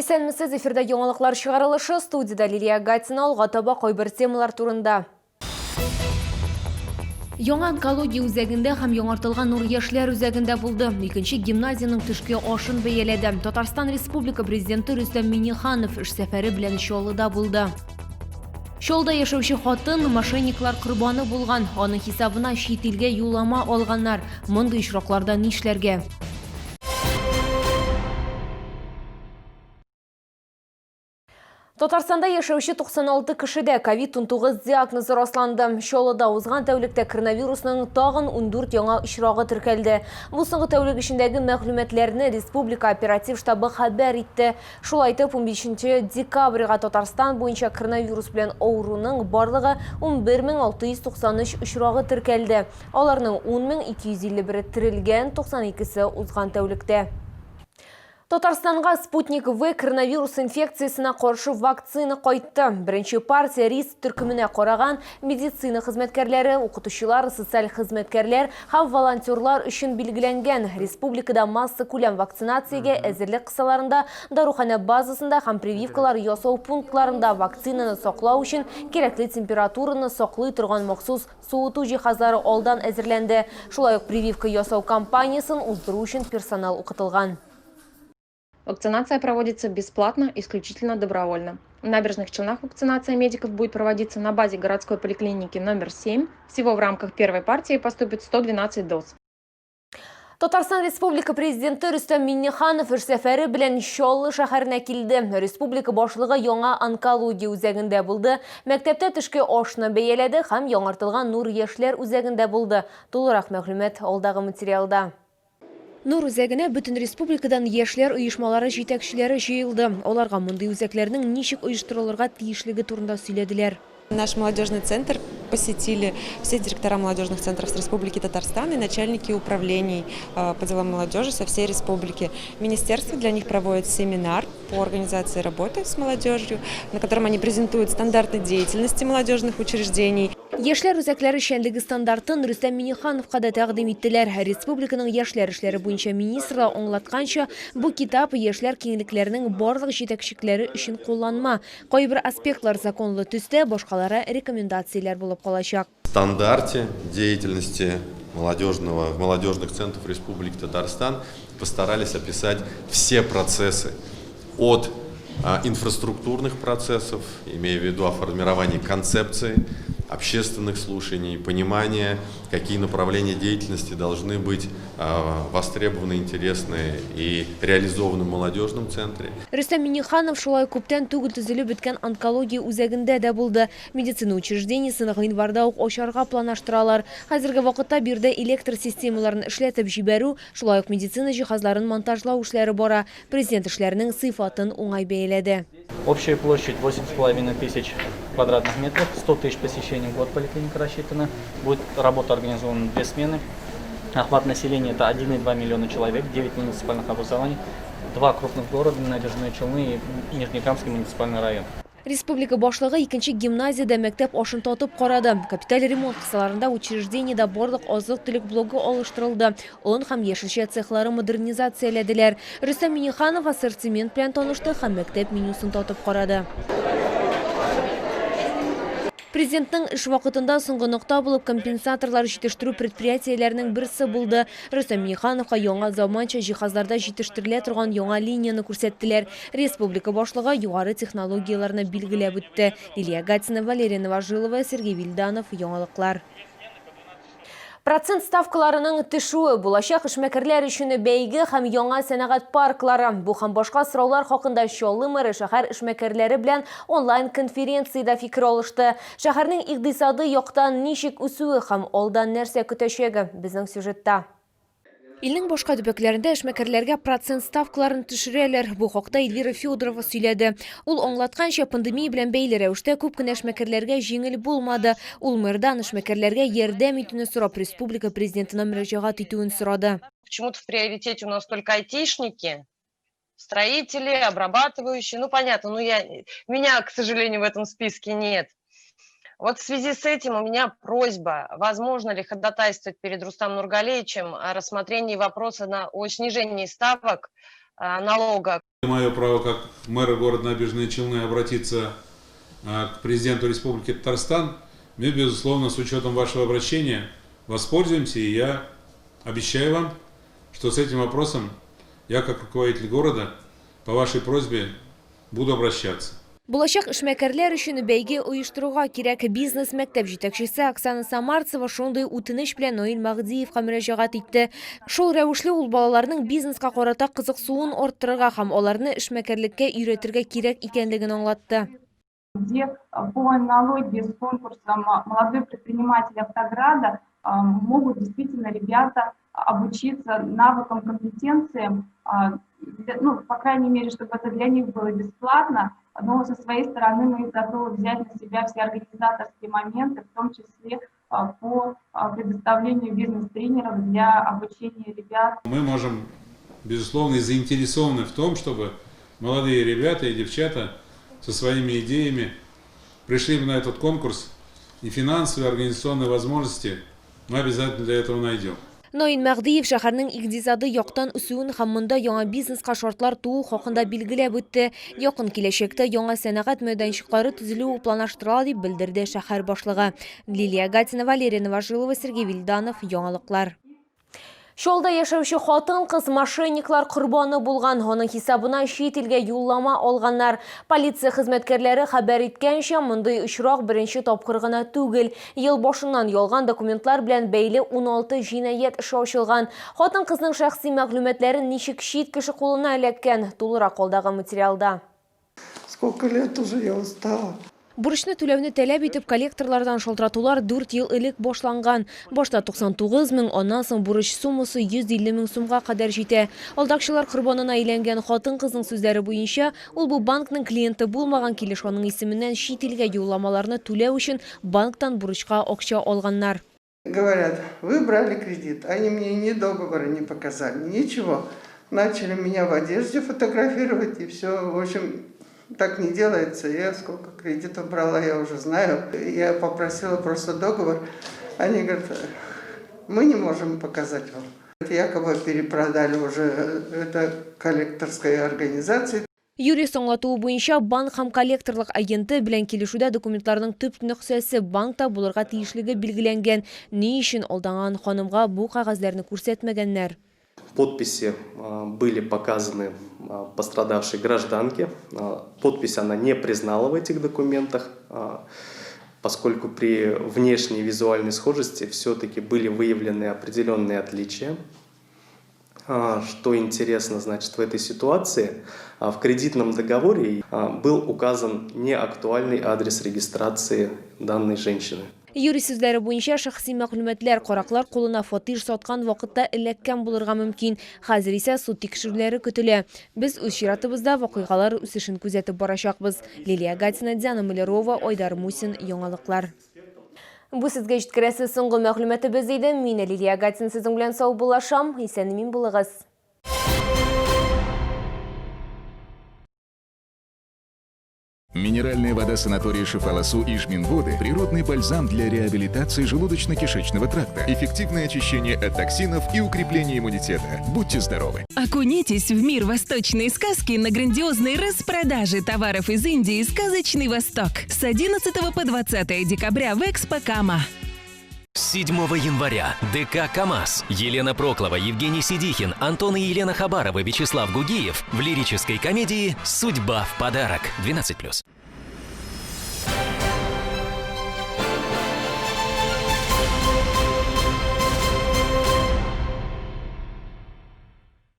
Исәнмесез, эфирда яңалыклар чыгарылышы, студиядә Лилия Гатина, алга таба кайбер темалар турында. Яңа онкология үзәгендә һәм яңартылган Нур яшьләр үзәгендә булды. Икенче гимназиянең төшке ашын бәяләде. Татарстан Республика Президенты Рөстәм Миңнеханов эш сәфәре белән Чаллыда булды. Чаллыда яшәүче хатын мошенниклар корбаны булган. Аның хисабына чит илгә юллама алганнар. Мондый очракларда нишләргә? Татарстанда яшәүче 96 кешедә ковид-19 диагнозы расланды. Чаллыда узган тәүлектә коронавирусның тагын 14 яңа очрагы теркәлде. Бу соңгы тәүлек эчендәге мәгълүматларны республика оператив штабы хәбәр итте. Шулай итеп, 15 декабрьгә Татарстан буенча коронавирус белән авыруның барлыгы 11693 очрагы теркәлде. Аларның 10251-е терелгән, 92-се узган тәүлектә. Татарстанга Спутник В коронавирус инфекциясенә каршы вакцина кайтты. Беренче партия риск төркеменә караган медицина хезмәткәрләре, укытучылар, социаль хезмәткәрләр һәм волонтерлар өчен билгеләнгән. Республикада массакүләм вакцинациягә әзерлек кысаларында даруханә базасында һәм прививкалар ясау пунктларында вакцинаны саклау өчен кирәкле температураны саклый торган махсус Суыту җиһазлары алдан әзерләнде. Шулай ук прививка ясау кампаниясен уздыру өчен персонал укытылган. Вакцинация проводится бесплатно, исключительно добровольно. В Набережных Челнах вакцинация медиков будет проводиться на базе городской поликлиники номер 7. Всего в рамках первой партии поступит 112 доз. Татарстан Республика Президенты Рөстәм Миңнеханов эш сәфәре белән Чаллы шәһәренә килде. Республика башлыгы яңа онкология үзәгендә булды, мәктәптә төшке ашны бәяләде һәм яңартылган Нур яшьләр үзәгендә булды. Тулырак мәгълүмат алдагы материалда. Нур үзәгенә бөтен республикадан яшьләр оешмалары җитәкчеләре җыелды. Аларга мондый үзәкләрнең ничек оештырылырга тиешлеге турында сөйләделәр. Наш молодежный центр посетили все директора молодежных центров с Республики Татарстан и начальники управлений по делам молодежи со всей республики. Министерство для них проводит семинар по организации работы с молодежью, на котором они презентуют стандарты деятельности молодежных учреждений. Яшьләр үзәкләре эшчәнлеге стандартын Рөстәм Миңнехановка да тәкъдим иттеләр. Республиканың яшьләр эшләре буенча министры аңлатканча, бу китап яшьләр киңлекләренең барлык җитәкчекләре өчен кулланма. Кайбер аспектлар законлы төстә, башкалары рекомендацияләр булып калачак. Стандарте деятельности молодежного, молодежных центров Республики Татарстан постарались описать все процессы от инфраструктурных процессов, имея в виду о формировании концепции, общественных слушаний, понимания, какие направления деятельности должны быть востребованы, интересны и реализованы в молодежном центре. Рөстәм Миңнеханов шулай ук күптән түгел төзелеп беткән онкология үзәгендә дә булды. Медицина учреждениесен гыйнварда ук ачарга планлаштыралар. Хәзерге вакытта биредә электр системаларын эшләтеп җибәрү, шулай ук медицина җиһазларын монтажлау эшләре бара. Президент эшләрнең сыйфатын уңай бәяләде. Общая площадь 8,5 тысяч квадратных метров, 100 тысяч посещений в год поликлиника рассчитана. Будет работа организована две смены. Охват населения это 1,2 миллиона человек, 9 муниципальных образований, два крупных города, Набережные Челны и Нижнекамский муниципальный район. Республика башлыгы икенче гимназиядә мәктәп ашын татып карады. Капиталь ремонт кысаларында учреждениедә барлык азык-төлек блогы алыштырылды, он һәм яшелчә цехлары модернизацияләделәр. Рөстәм Миңнеханов ассортимент белән танышты һәм мәктәп менюсын татып карады. Президентның эш вакытында соңгы нокта булып компенсаторлар җитештерү предприятиеләренең берсе булды. Рөстәм Миңнехановка яңа заманча җиһазларда җитештерелә торган яңа линияне күрсәттеләр. Республика башлыгы югары технологияләрне билгеләп үтте. Лилия Гатина, Валерия Новожилова, Сергей Вильданов, Яңалыклар. Процент ставкаларының төшүе, булачак эшмәкәрләр өчен бәйге һәм яңа сәнәгать парклары. Бу һәм башка сораулар хакында Чаллы мэры шәһәр эшмәкәрләре белән онлайн-конференциядә фикер алышты. Шәһәрнең икътисадый яктан ничек үсүе һәм алда нәрсә көтәчәге, безнең сюжетта. Илнең башка төбәкләрендә эшмәкәрләргә процент ставкаларын төшерәләр. Бу хакта Эльвира Федорова сөйләде. Ул аңлатканча, пандемия белән бәйле рәвештә күп кенә эшмәкәрләргә җиңел булмады. Ул мэрдан эшмәкәрләргә ярдәм итүне сорап республика Президентына мөрәҗәгать итүен сорады. Почему-то в приоритете у нас только айтишники, строители, обрабатывающие. Ну, понятно, но меня, к сожалению, в этом списке нет. Вот в связи с этим у меня просьба, возможно ли ходатайствовать перед Рустамом Нургалиевичем о рассмотрении вопроса о снижении ставок налога. Мое право как мэра города Набережные Челны обратиться к президенту Республики Татарстан. Мы, безусловно, с учетом вашего обращения воспользуемся, и я обещаю вам, что с этим вопросом я, как руководитель города, по вашей просьбе буду обращаться. Булачак эшмәкәрләр өчен бәйге оештырырга кирәк. Бизнес мәктәп җитәкчесе Оксана Самарцева шундый үтенеч белән Наил Мәһдиевка мөрәҗәгать итте. Шул рәвешле ул балаларның бизнеска карата кызыксынуын арттырырга һәм аларны эшмәкәрлеккә өйрәтергә кирәк икәнлеген аңлатты. Где по аналогии с конкурсом «Молодой предприниматель Автограда» могут действительно ребята обучиться навыкам, компетенциям, ну, по крайней мере, чтобы это для них было бесплатно, но со своей стороны мы готовы взять на себя все организаторские моменты, в том числе по предоставлению бизнес-тренеров для обучения ребят. Мы можем, безусловно, и заинтересованы в том, чтобы молодые ребята и девчата со своими идеями пришли бы на этот конкурс, и финансовые, и организационные возможности мы обязательно для этого найдем. Наил Мәһдиев шәһәрнең икътисади яктан үсүен һәм монда яңа бизнеска шартлар туу хакында билгеләп үтте. Якын киләчәктә яңа сәнәгать мәйданчыклары төзелүе планлаштырыла, дип белдерде шәһәр башлыгы. Лилия Гатина, Валерия Новожилова, Сергей Вильданов, Яңалыклар. Чаллыда яшәүче хатын-кыз мошенниклар корбаны булган. Аның хисабына чит илгә юллама алганнар. Полиция хезмәткәрләре хәбәр иткәнчә, мондый очрак беренче тапкыр гына түгел. Ел башыннан ялган документлар белән бәйле 16 җинаять эше ачылган. Хатын-кызның шәхси мәгълүматлары ничек чит кеше кулына эләккән? Тулырак алдагы материалда. Сколько лет уже я устала. Бурычны түләүне таләп итеп коллекторлардан шалтыратулар 4 ел элек башланган. Башта 99 мең, аннан соң бурыч суммасы 150 мең сумга кадәр җитә. Алдакчылар корбанына әйләнгән хатын-кызның сүзләре буенча, ул бу банкның клиенты булмаган килеш аның исеменнән чит илгә юлламаларны түләү өчен банктан бурычка акча алганнар. Говорят: «Вы брали кредит». Они мне ни договора не показали, ничего. Начали меня в одежде фотографировать, и все. В общем, так не делается. Я сколько кредитов брала, я уже знаю. Я попросила просто договор. Они говорят: «Мы не можем показать вам». Это якобы перепродали уже это коллекторской организации. Юрист аңлатуы буенча, банк һәм коллекторлык агенты белән килешүдә документларның төп нөсхәсе банкта булырга тиешлеге билгеләнгән. Ни өчен алданган ханымга бу кәгазьләрне күрсәтмәгәннәр? Подписи были показаны пострадавшей гражданке. Подпись она не признала в этих документах, поскольку при внешней визуальной схожести все-таки были выявлены определенные отличия. Что интересно, значит, в этой ситуации в кредитном договоре был указан неактуальный адрес регистрации данной женщины. Юрист сүзләре буенча, шәхси мәгълүматлар караклар кулына фатир саткан вакытта эләккән булырга мөмкин. Хәзер исә суд тикшерүләре көтелә. Без үз чиратыбызда вакыйгалар үсешен күзәтеп барачакбыз. Лилия Гатина, Диана Малярова, Айдар Мусин, Яңалыклар. Бу сезгә җиткерәсе соңгы мәгълүматыбыз иде. Мин Лилия Гатина сезнең белән саубуллашам. Исән-имин булыгыз. Минеральная вода санатория Шифаласу Ижминводы – природный бальзам для реабилитации желудочно-кишечного тракта, эффективное очищение от токсинов и укрепление иммунитета. Будьте здоровы! Окунитесь в мир восточной сказки на грандиозной распродаже товаров из Индии «Сказочный Восток» с 11 по 20 декабря в Экспо Кама. 7 января ДК «КамАЗ», Елена Проклова, Евгений Сидихин, Антон и Елена Хабарова, Вячеслав Гугиев в лирической комедии «Судьба в подарок». 12+.